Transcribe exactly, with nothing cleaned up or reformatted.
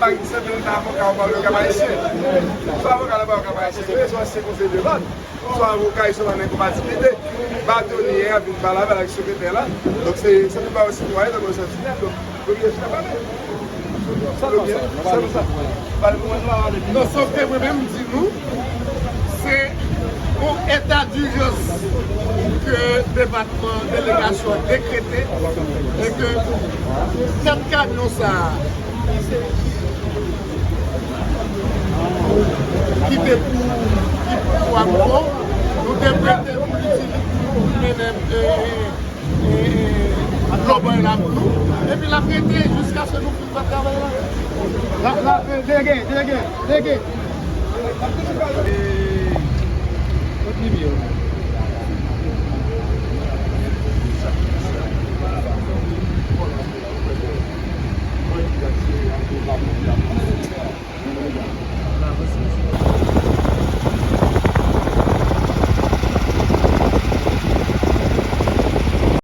Bagay ki sanble l nan avoka ou pa yo Kap Ayisyen. Swa avoka la pa yo Kap Ayisyen, se yon ansyen konseye de lòd. Swa avoka, li sòti nan enkonpatibilite. Batonye a vin pale avè l ak sekretè la. Donk, se, se yon bagay sitwayen, donk, se yon sitwayen. Donk, premye fwa pale. Sèlman sa. Sèlman sa. Pale pou mwen, nou pa pale. Non, sòf ke mwen menm, m di nou, se yon eta dijans ke depatman, delegasyon an dekrete, e ke kat kamyon sa a, ki te pou, ki pou Amco, nou te prete pou l itilize pou l mennen, e, e, e, dlo bòy la pou nou. Epi l ap rete jiskaske nou fin fè travay la. La, la, e, delege, delege, delege. E, kot limyè yo?